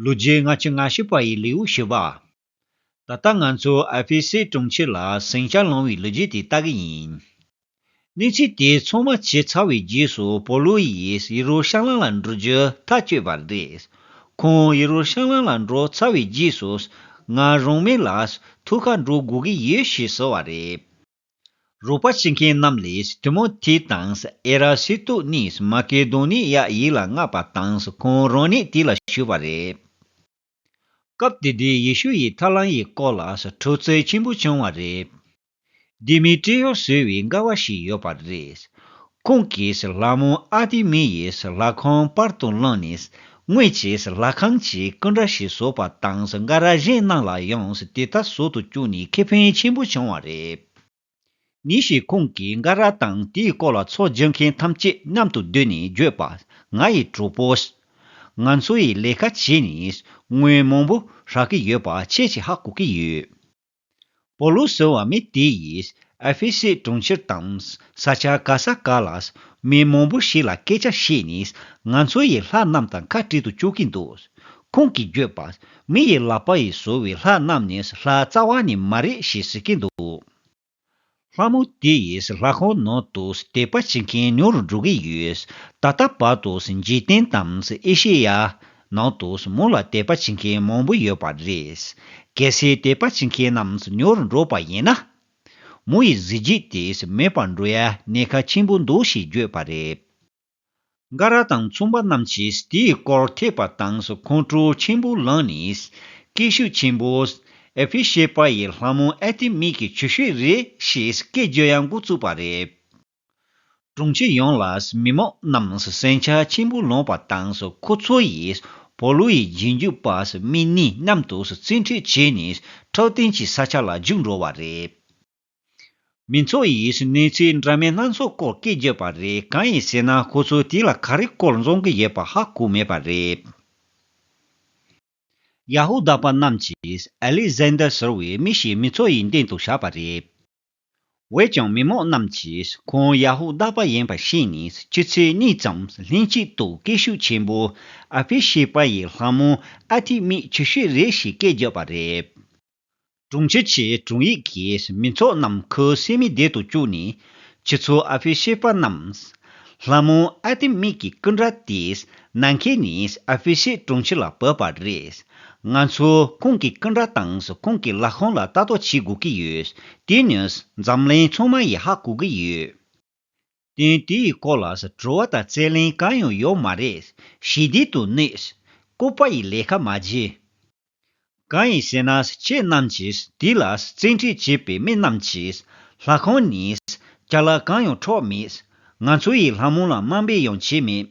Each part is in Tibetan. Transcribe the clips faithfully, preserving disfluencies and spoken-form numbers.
ལོ་རྒྱུས་ལྔ་བཅུ་ང་བཞི་པ་ཡི་ལེའུ་བཞི་པ། ད་ལྟ་ང་ཚོ་ཨ་ཕི་སི་གྲོང་ཁྱེར་ལ་ཟིང་ཆ་སློང་བའི་ལོ་རྒྱུས་དེ་ལྟ་གི་ཡིན། གནས་ཚུལ་དེ་ཚང་མ་བྱས་ཚར་བའི་རྗེས་སུ་པོ་ལུ་ཡིས་ཡེ་རུ་ཤ་ལམ་ལ་འགྲོ་རྒྱུ་ཐག་གཅོད་པ་རེད། ཁོང་ཡེ་རུ་ཤ་ལམ་ལ་འགྲོ་ཚར་བའི་རྗེས་སུ། ང་རང་མི་ལ་ཐུག་ག་འགྲོ་དགོས་ཀྱི་ཡོད་ཞེས་ཟེར་བ་རེད། རོགས་པ་བྱེད་མཁན་རྣམས་ལས་ཏི་མོ་ཐི་དང་ཨེ་ར་སི་ཏུ་གཉིས་མ་ཀེ་དོ་ནི་ཡ་ཡིག་ལ་མངགས་པ་དང་ཁོང་རང་ཉིད་དེ་ལ་ཞུགས་པ་རེད། སྐབས་དེ་དུས་ཡེ་ཤུ་ཡི་ཐར་ལམ་ཡི་སྐོར་ལ་འཕྲོག་རྩོད་ཆེན་པོ་བྱུང་བ་རེད། དེ་མི་ཏྲི་ཡོ་ཟེར་བའི་མགར་བ་ཞིག་ཡོད་པ་རེད། ཁོང་གིས་ལྷ་མོ་ཨ་ཏི་མི་ཡི་ལྷ་ཁང་པར་དུ་བླངས་ནས་དངོས་ཀྱི་ལྷ་ཁང་གི་སྐུ་འདྲ་ཞིག་བཟོས་པ་དང་མགར་ར་གཞན་རྣམས་ལ་ཡང་དེ་ལྟར་བཟོ་དུ་བཅུག་ནས་ཁེ་ཕན་ཆེན་པོ་བྱུང་བ་རེད། ཉིན་ཞིག་ཁོང་གིས་མགར་ར་དང་དེའི་སྐོར་ལ་ཚོགས་སྒྱུར་མཁན་ཐམས་ཅད་མཉམ་དུ་བསྡུས་ནས་བརྗོད་པ། ང་ཡི་གྲོགས་པོ། ང་ཚོ་ཡིས་ལས་ཀ་བྱས་ནས་དངུལ་མང་པོ་ཧྲག་གི་ཡོད་པ་ཁྱེད་ཀྱིས་ཧ་གོ་གི་ཡོད། པོ་ལུ་ཟེར་བ་མི་དེ་ཡིས་ཨེ་ཕེ་སི་གྲོང་ཁྱེར་དང་ས་ཆ་ག་ས་ག་ལ་མི་མང་པོ་ཞིག་ལ་སྐད་ཆ་བཤད་ནས་ང་ཚོ་ཡི་ལྷ་རྣམས་དང་ཁ་བྲལ་དུ་བཅུག་གིན་འདུག་ཁོང་གིས་བརྗོད་པ། མི་ཡི་ལག་པ་ཡིས་བཟོ་བའི་ལྷ་རྣམས་ནི་ལྷ་རྩ་བ་ནས་མ་རེད་ཞེས་ཟེར་གྱིན་འདུག་ལྷ་མོ་དེ་ཡིས་ལྷ་ཁང་ནང་དུ་དད་པ་བྱེད་མཁན་ཉུང་རུ་འགྲོ་གི་ཡོད། ད་ལྟ་བར་དུ་འཇིག་རྟེན་དང་ཨེ་ཤེ་ཡ་ནང་དུ་མོ་ལ་དད་པ་བྱེད་མཁན་མང་པོ་ཡོད་པ་རེད། གལ་སྲིད་དད་པ་བྱེད་མཁན་རྣམས་ཉུང་རུ་འགྲོ་བ་ཡིན་ན། མོ་ཡི་གཟི་བརྗིད་དེ་མེད་པར་འགྲོ་ཡ་གནད་འགག་ཆེན་པོ་འདུག་ཞེས་བརྗོད་པ་རེད། མགར་ར་དང་ཚོང་པ་རྣམས་ཀྱིས་དེའི་སྐོར་ཐོས་པ་དང་ཁོང་ཁྲོ་ཆེན་པོ་ལངས་ནས། སྐད་ཤུགས་ཆེན་པོས། ཨེ་ཕེ་ཤེ་པ་ཡི་ལྷ་མོ་ཨ་ཏི་མི་གི་ཁྱད་ཆོས་རེད་ཞེས་སྐད་རྒྱག་ཡང་འགོ་བཙུགས་པ་རེད། གྲོང་ཁྱེར་ཡོངས་ལ་མི་མང་རྣམས་ཟིང་ཆ་ཆེན་པོ་ལངས་པ་དང་ཁོ་ཚོ་ཡིས་པོ་ལུ་ཡི་རྗེས་འཇུག་པ་མི་གཉིས་མཉམ་དུ་བཙན་ཁྲིད་བྱས་ནས་འཕྲོད་བསྟེན་གྱི་ས་ཆ་ལ་རྒྱུགས་འགྲོ་བ་རེད། མི་ཚོགས་ཡིས་གནས་ཚུལ་འདྲ་མིན་སྣ་ཚོགས་སྐོར་སྐད་བརྒྱབ་པ་རེད། གང་ཡིན་ཟེར་ན་ཁོ་ཚོས་དེ་ལ་ག་རེ་སྐོར་འཛོམས་ཀྱི་ཡོད་པ་ཧ་གོ་མེད་པ་རེད། ཡ་ཧུ་དཱ་པ་རྣམས་ཀྱིས་ཨ་ལེག་ཟན་དར་ཟེར་བའི་མི་ཞིག་མི་ཚོགས་ཡི་སྟེང་དུ་བཞག་པ་རེད། འོན་ཀྱང་མི་མང་རྣམས་ཀྱིས་ཁོང་ཡ་ཧུ་དཱ་པ་ཡིན་པ་ཤེས་ནས་ཆུ་ཚོད་གཉིས་ཙམ་ལྷན་གཅིག་ཏུ་སྐད་ཤུགས་ཆེན་པོས་ཨ་ཕེ་ཤེ་པ་ཡི་ལྷ་མོ་ཨ་ཏི་མི་ཁྱད་ཆོས་རེད་ཞེས་སྐད་བརྒྱབ་པ་རེད། གྲོང་ཁྱེར་གྱི་དྲུང་ཡིག་གིས་མི་ཚོགས་རྣམས་ཁོའི་སེམས་མེད་བསྡད་དུ་བཅུག་ནས། ཁྱེད་ཚོ་ཨ་ཕི་ཤེ་པ་རྣམས། ལྷ་མོ་ཨ་ཏི་མི་གི་སྐུ་འདྲ་དེས་ནམ་མཁའ་ནས་ཨ་ཕི་ཤེ་གྲོང་ཁྱེར་ལ་བབས་པ་རེད། ང་ཚོ་ཁོང་གི་སྐུ་འདྲ་དང་ཁོང་གི་ལྷ་ཁང་ལ་ལྟ་རྟོག་བྱེད་དགོས་ཀྱི་ཡོད། དེ་ནི་འཛམ་གླིང་ཚང་མ་ཡིས་ཧ་གོ་གི་ཡོད། དོན་དེའི་སྐོར་ལ་དྲི་བ་དང་རྩོད་གླེང་གང་ཡང་ཡོད་མ་རེད། ཞི་བདེ་དུ་གནས། བཀོད་པ་ཡི་ལས་ཀ་མ་བྱེད། གང་ཡིན་ཟེར་ན་ཁྱེད་རྣམས་ཀྱིས་དེ་ལ་བཙན་ཁྲིད་བྱས་པའི་མི་རྣམས་ཀྱིས་ལྷ་ཁང་ནས་ཅ་ལག་གང་ཡང་འཕྲོག་མེད། ང་ཚོ་ཡིས་ལྷ་མོ་ལ་དམའ་འབེབས་ཡང་བྱས་མེད།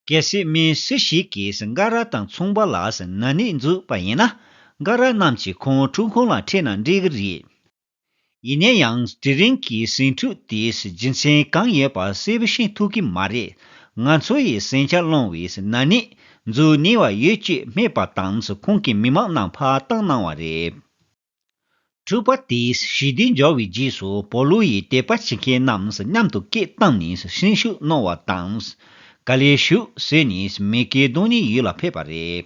གལ་སྲིད་མི་སུ་ཞིག་གིས་མགར་ར་དང་ཚོང་པ་ལ་ནག་ཉེས་འཛུགས་པ་ཡིན་ན། མགར་ར་རྣམས་ཀྱིས་ཁོང་ཁྲིམས་ཁང་ལ་ཁྲིད་ན་འགྲིག་གི་རེད། ཡིན་ན་ཡང་དེ་རིང་གི་ཟིང་འཁྲུག་དེའི་རྒྱུ་མཚན་གང་ཡོད་པ་གསལ་པོ་ཤེས་ཐུབ་ཀྱི་མ་རེད། ང་ཚོ་ཡིས་ཟིང་ཆ་སློང་བའི་ནག་ཉེས་འཛུགས་ནུས་པ་ཡོད་ཅེས་སྨྲས་པ་དང་ཁོང་གིས་མི་མང་རྣམས་ཕར་བཏང་གནང་བ་རེད། འཁྲུག་པ་དེས་ཞི་བདེ་འཇགས་པའི་རྗེས་སུ་པོ་ལུ་ཡིས་དད་པ་བྱེད་མཁན་རྣམས་མཉམ་དུ་སྐད་བཏང་ནས་སེམས་ཤུགས་གནང་བ་དང་། ག་ལེར་བཞུགས་ཟེར་ནས་མེ་ཀེ་དོ་ནི་ཡུལ་ལ་ཕེབས་པ་རེད།